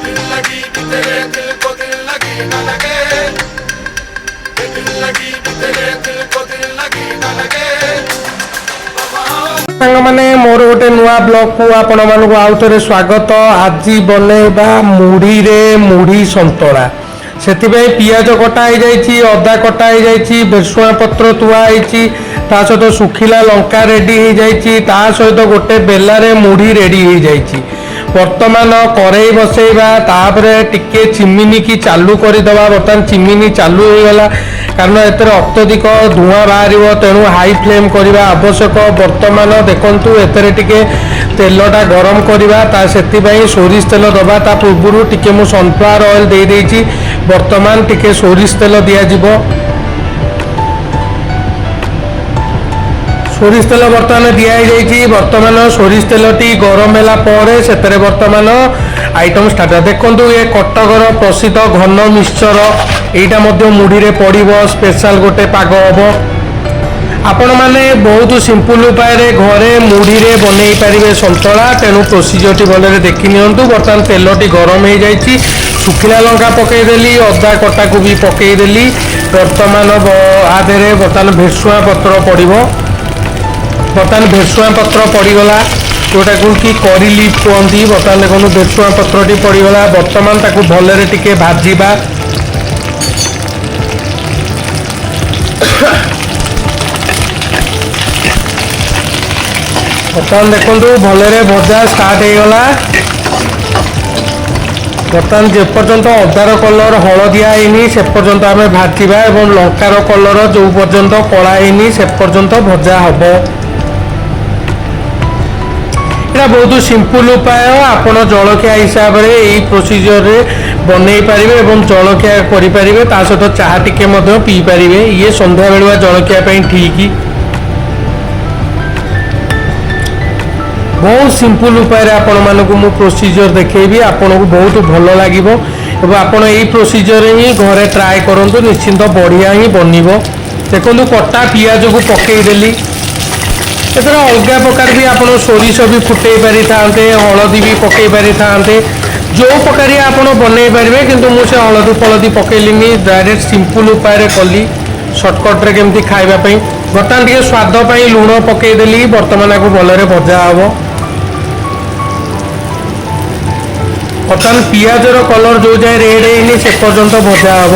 दिल लगी भी तेरे दिल को दिल लगी न लगे, ये दिल लगी भी तेरे दिल को दिल लगी न लगे। ସାଙ୍ଗମାନେ, ମୋର ଗୋଟେ ନୂଆ ବ୍ଲଗକୁ ଆପଣମାନଙ୍କୁ ଆଉ ଥରେ ସ୍ୱାଗତ। ଆଜି ବନେଇବା ମୁଢ଼ିରେ ମୁଢ଼ି ସନ୍ତୁଳା। ସେଥିପାଇଁ ପିଆଜ କଟା ହେଇଯାଇଛି, ଅଦା କଟା ହେଇଯାଇଛି, ଭେସୁଆ ପତ୍ର ଥୁଆ ହେଇଛି, ତା ସହିତ ଶୁଖିଲା ଲଙ୍କା ରେଡ଼ି ହେଇଯାଇଛି, ତା ସହିତ ଗୋଟେ ବେଲାରେ ମୁଢ଼ି ରେଡ଼ି ହେଇଯାଇଛି। ବର୍ତ୍ତମାନ କରେଇ ବସେଇବା, ତାପରେ ଟିକେ ଚିମିନିକି ଚାଲୁ କରିଦେବା। ବର୍ତ୍ତମାନ ଚିମିନି ଚାଲୁ ହେଇଗଲା, କାରଣ ଏଥିରେ ଅତ୍ୟଧିକ ଧୂଆଁ ବାହାରିବ, ତେଣୁ ହାଇ ଫ୍ଲେମ୍ କରିବା ଆବଶ୍ୟକ। ବର୍ତ୍ତମାନ ଦେଖନ୍ତୁ, ଏଥିରେ ଟିକେ ତେଲଟା ଗରମ କରିବା, ତା ସେଥିପାଇଁ ସୋରିଷ ତେଲ ଦେବା। ତା ପୂର୍ବରୁ ଟିକେ ମୁଁ ସନଫ୍ଲାୱାର ଅଏଲ୍ ଦେଇଦେଇଛି। ବର୍ତ୍ତମାନ ଟିକେ ସୋରିଷ ତେଲ ଦିଆଯିବ। ସୋରିଷ ତେଲ ବର୍ତ୍ତମାନ ଦିଆହେଇଯାଇଛି। ବର୍ତ୍ତମାନ ସୋରିଷ ତେଲଟି ଗରମ ହେଲା ପରେ ସେଥିରେ ବର୍ତ୍ତମାନ ଆଇଟମ୍ ଷ୍ଟାର୍ଟ। ଦେଖନ୍ତୁ, ଏ କଟକର ପ୍ରସିଦ୍ଧ ଘନ ମିକ୍ସଚର, ଏଇଟା ମଧ୍ୟ ମୁଢ଼ିରେ ପଡ଼ିବ, ସ୍ପେଶାଲ ଗୋଟେ ପାଗ ହେବ। ଆପଣମାନେ ବହୁତ ସିମ୍ପଲ ଉପାୟରେ ଘରେ ମୁଢ଼ିରେ ବନେଇ ପାରିବେ ସନ୍ତୁଳା, ତେଣୁ ପ୍ରୋସିଜିଅରଟି ଭଲରେ ଦେଖି ନିଅନ୍ତୁ। ବର୍ତ୍ତମାନ ତେଲଟି ଗରମ ହେଇଯାଇଛି, ଶୁଖିଲା ଲଙ୍କା ପକାଇଦେଲି, ଅଦା କଟାକୁ ବି ପକାଇଦେଲି। ବର୍ତ୍ତମାନ ଆ ଦେହରେ ବର୍ତ୍ତମାନ ଭେସୁଆ ପତ୍ର ପଡ଼ିବ। ବର୍ତ୍ତମାନ ଭେସୁଆ ପତ୍ର ପଡ଼ିଗଲା, ଯେଉଁଟାକୁ କି କରି ଲିଫ୍ କୁହନ୍ତି। ବର୍ତ୍ତମାନ ଦେଖନ୍ତୁ, ଭେସୁଆ ପତ୍ରଟି ପଡ଼ିଗଲା। ବର୍ତ୍ତମାନ ତାକୁ ଭଲରେ ଟିକେ ଭାଜିବା। ବର୍ତ୍ତମାନ ଦେଖନ୍ତୁ, ଭଲରେ ଭଜା ଷ୍ଟାର୍ଟ ହେଇଗଲା। ବର୍ତ୍ତମାନ ଯେପର୍ଯ୍ୟନ୍ତ ଅଦାର କଲର୍ ହଳଦିଆ ହେଇନି, ସେ ପର୍ଯ୍ୟନ୍ତ ଆମେ ଭାଜିବା ଏବଂ ଲଙ୍କାର କଲର୍ ଯେଉଁ ପର୍ଯ୍ୟନ୍ତ କଳା ହେଇନି, ସେ ପର୍ଯ୍ୟନ୍ତ ଭଜା ହେବ। ଏଇଟା ବହୁତ ସିମ୍ପଲ ଉପାୟ। ଆପଣ ଜଳଖିଆ ହିସାବରେ ଏଇ ପ୍ରୋସିଜିଅରରେ ବନେଇ ପାରିବେ ଏବଂ ଜଳଖିଆ କରିପାରିବେ, ତା ସହିତ ଚାହା ଟିକେ ମଧ୍ୟ ପିଇପାରିବେ। ଇଏ ସନ୍ଧ୍ୟାବେଳୁଆ ଜଳଖିଆ ପାଇଁ ଠିକ୍। ବହୁତ ସିମ୍ପଲ ଉପାୟରେ ଆପଣମାନଙ୍କୁ ମୁଁ ପ୍ରୋସିଜିଅର ଦେଖେଇବି, ଆପଣଙ୍କୁ ବହୁତ ଭଲ ଲାଗିବ ଏବଂ ଆପଣ ଏଇ ପ୍ରୋସିଜିଅରରେ ହିଁ ଘରେ ଟ୍ରାଏ କରନ୍ତୁ, ନିଶ୍ଚିନ୍ତ ବଢ଼ିଆ ହିଁ ବନିବ। ଦେଖନ୍ତୁ, କଟା ପିଆଜକୁ ପକେଇଦେଲି। ଏଥିରେ ଅଲଗା ପ୍ରକାର ବି ଆପଣ ସୋରିଷ ବି ଫୁଟେଇ ପାରିଥାନ୍ତେ, ହଳଦୀ ବି ପକେଇ ପାରିଥାନ୍ତେ, ଯେଉଁ ପ୍ରକାରିଆ ଆପଣ ବନେଇ ପାରିବେ। କିନ୍ତୁ ମୁଁ ସେ ହଳଦୀ ଫଳଦୀ ପକେଇଲିନି, ଡାଇରେକ୍ଟ ସିମ୍ପଲ ଉପାୟରେ କଲି, ସର୍ଟକଟ୍ରେ କେମିତି ଖାଇବା ପାଇଁ। ବର୍ତ୍ତମାନ ଟିକେ ସ୍ୱାଦ ପାଇଁ ଲୁଣ ପକେଇଦେଲି। ବର୍ତ୍ତମାନ ଆକୁ ଭଲରେ ଭଜା ହେବ। ବର୍ତ୍ତମାନ ପିଆଜର କଲର୍ ଯେଉଁ ଯାଏଁ ରେଡ୍ ହେଇନି, ସେ ପର୍ଯ୍ୟନ୍ତ ଭଜା ହେବ।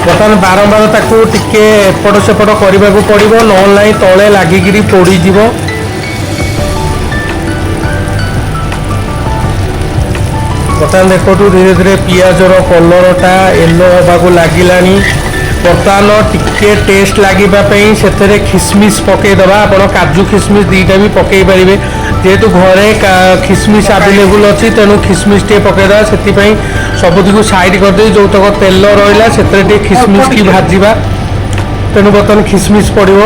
ବର୍ତ୍ତମାନ ବାରମ୍ବାର ତାକୁ ଟିକେ ଏପଟ ସେପଟ କରିବାକୁ ପଡ଼ିବ, ନହେଲେ ନାହିଁ ତଳେ ଲାଗିକିରି ପୋଡ଼ିଯିବ। ବର୍ତ୍ତମାନ ଦେଖନ୍ତୁ, ଧୀରେ ଧୀରେ ପିଆଜର କଲରଟା ୟେଲୋ ହେବାକୁ ଲାଗିଲାଣି। ବର୍ତ୍ତମାନ ଟିକେ ଟେଷ୍ଟ ଲାଗିବା ପାଇଁ ସେଥିରେ ଖିସମିସ୍ ପକାଇଦେବା। ଆପଣ କାଜୁ ଖିସମିସ୍ ଦୁଇଟା ବି ପକାଇ ପାରିବେ। ଯେହେତୁ ଘରେ ଖିସମିସ୍ ଆଭେଲେବୁଲ୍ ଅଛି, ତେଣୁ ଖିସମିସ୍ ଟିକେ ପକାଇଦେବା। ସେଥିପାଇଁ ସବୁତିକୁ ସାଇଡ଼୍ କରିଦେଇ ଯେଉଁତକ ତେଲ ରହିଲା, ସେଥିରେ ଟିକେ ଖିସମିସ୍କି ଭାଜିବା। ତେଣୁ ବର୍ତ୍ତମାନ ଖିସମିସ୍ ପଡ଼ିବ।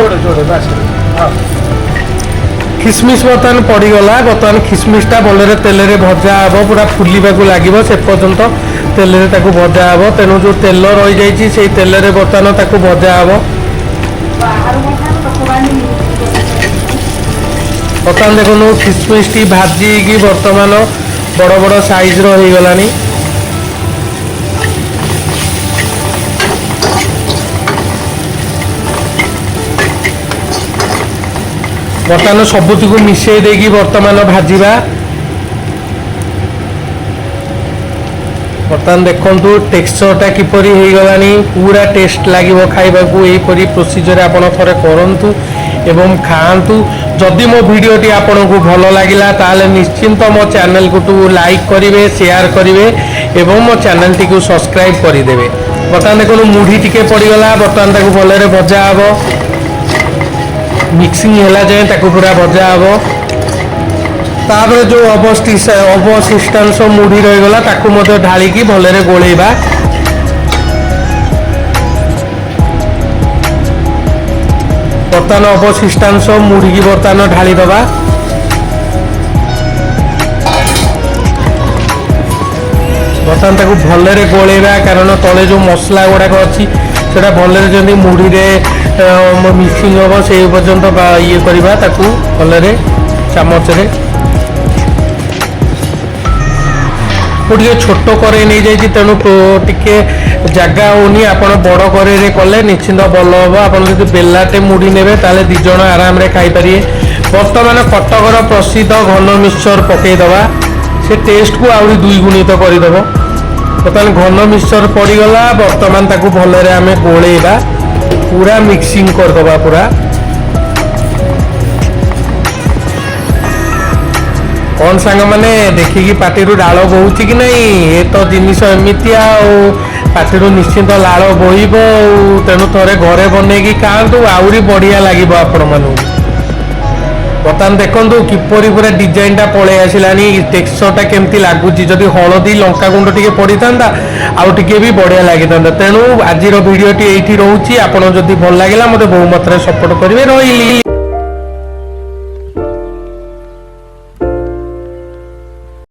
ଖିସମିସ୍ ବର୍ତ୍ତମାନ ପଡ଼ିଗଲା। ବର୍ତ୍ତମାନ ଖିସମିସ୍ଟା ଭଲରେ ତେଲରେ ଭଜା ହେବ, ପୁରା ଫୁଲିବାକୁ ଲାଗିବ, ସେ ପର୍ଯ୍ୟନ୍ତ ତେଲରେ ତାକୁ ଭଜା ହେବ। ତେଣୁ ଯେଉଁ ତେଲ ରହିଯାଇଛି, ସେଇ ତେଲରେ ବର୍ତ୍ତମାନ ତାକୁ ଭଜା ହେବ। ବର୍ତ୍ତମାନ ଦେଖନ୍ତୁ, ଖିସମିସ୍ଟି ଭାଜି ହେଇକି ବର୍ତ୍ତମାନ ବଡ଼ ବଡ଼ ସାଇଜ୍ର ହେଇଗଲାଣି। ବର୍ତ୍ତମାନ ସବୁତିକୁ ମିଶେଇ ଦେଇକି ବର୍ତ୍ତମାନ ଭାଜିବା। ବର୍ତ୍ତମାନ ଦେଖନ୍ତୁ, ଟେକ୍ସଚରଟା କିପରି ହେଇଗଲାଣି, ପୁରା ଟେଷ୍ଟ ଲାଗିବ ଖାଇବାକୁ। ଏହିପରି ପ୍ରୋସିଜରରେ ଆପଣ ଥରେ କରନ୍ତୁ ଏବଂ ଖାଆନ୍ତୁ। ଯଦି ମୋ ଭିଡ଼ିଓଟି ଆପଣଙ୍କୁ ଭଲ ଲାଗିଲା, ତାହେଲେ ନିଶ୍ଚିନ୍ତ ମୋ ଚ୍ୟାନେଲକୁ ଲାଇକ୍ କରିବେ, ସେୟାର କରିବେ ଏବଂ ମୋ ଚ୍ୟାନେଲଟିକୁ ସବସ୍କ୍ରାଇବ୍ କରିଦେବେ। ବର୍ତ୍ତମାନ ଦେଖନ୍ତୁ, ମୁଢ଼ି ଟିକେ ପଡ଼ିଗଲା। ବର୍ତ୍ତମାନ ତାକୁ ଭଲରେ ଭଜା ହେବ, ମିକ୍ସିଂ ହେଲା ଯାଏଁ ତାକୁ ପୁରା ଭଜା ହେବ। ତାପରେ ଯେଉଁ ଅବଶିଷ୍ଟାଂଶ ମୁଢ଼ି ରହିଗଲା, ତାକୁ ମଧ୍ୟ ଢାଳିକି ଭଲରେ ଗୋଳେଇବା। ବର୍ତ୍ତମାନ ଅବଶିଷ୍ଟାଂଶ ମୁଢ଼ିକି ବର୍ତ୍ତମାନ ଢାଳିଦେବା। ବର୍ତ୍ତମାନ ତାକୁ ଭଲରେ ଗୋଳେଇବା, କାରଣ ତଳେ ଯେଉଁ ମସଲା ଗୁଡ଼ାକ ଅଛି, ସେଇଟା ଭଲରେ ଯେମିତି ମୁଢ଼ିରେ ମିକ୍ସିଂ ହେବ ସେଇ ପର୍ଯ୍ୟନ୍ତ ବା ଇଏ କରିବା ତାକୁ ଭଲରେ ଚାମଚରେ। ମୁଁ ଟିକେ ଛୋଟ କରେଇ ନେଇଯାଇଛି, ତେଣୁ ଟିକେ ଜାଗା ହେଉନି। ଆପଣ ବଡ଼ କରେଇରେ କଲେ ନିଶ୍ଚିନ୍ତ ଭଲ ହେବ। ଆପଣ ଯଦି ବେଲାଟେ ମୁଢ଼ି ନେବେ, ତାହେଲେ 2 ଜଣ ଆରାମରେ ଖାଇପାରିବେ। ବର୍ତ୍ତମାନ କଟକର ପ୍ରସିଦ୍ଧ ଘନ ମିକ୍ସଚର ପକାଇଦେବା। ସେ ଟେଷ୍ଟକୁ ଆହୁରି ଦ୍ୱିଗୁଣିତ କରିଦେବ। ବର୍ତ୍ତମାନ ଘନ ମିକ୍ସଚର ପଡ଼ିଗଲା। ବର୍ତ୍ତମାନ ତାକୁ ଭଲରେ ଆମେ ଗୋଳେଇବା, ପୁରା ମିକ୍ସିଂ କରିଦେବା ପୁରା। କ'ଣ ସାଙ୍ଗମାନେ, ଦେଖିକି ପାଟିରୁ ଲାଳ ବୋହୁଛି କି ନାହିଁ? ଏ ତ ଜିନିଷ ଏମିତି ଆଉ ପାଟିରୁ ନିଶ୍ଚିନ୍ତ ଲାଳ ବୋହିବ ଆଉ। ତେଣୁ ଥରେ ଘରେ ବନେଇକି ଖାଆନ୍ତୁ, ଆହୁରି ବଢ଼ିଆ ଲାଗିବ ଆପଣମାନଙ୍କୁ। ବର୍ତ୍ତମାନ ଦେଖନ୍ତୁ କିପରି ପୁରା ଡିଜାଇନଟା ପଳେଇ ଆସିଲାଣି, ଟେକ୍ସଚରଟା କେମିତି ଲାଗୁଛି। ଯଦି ହଳଦୀ ଲଙ୍କାଗୁଣ୍ଡ ଟିକେ ପଡ଼ିଥାନ୍ତା, ଆଉ ଟିକେ ବି ବଢ଼ିଆ ଲାଗିଥାନ୍ତା। ତେଣୁ ଆଜିର ଭିଡ଼ିଓଟି ଏଇଠି ରହୁଛି। ଆପଣ ଯଦି ଭଲ ଲାଗିଲା, ମୋତେ ବହୁ ମାତ୍ରାରେ ସପୋର୍ଟ କରିବେ। ରହିଲି।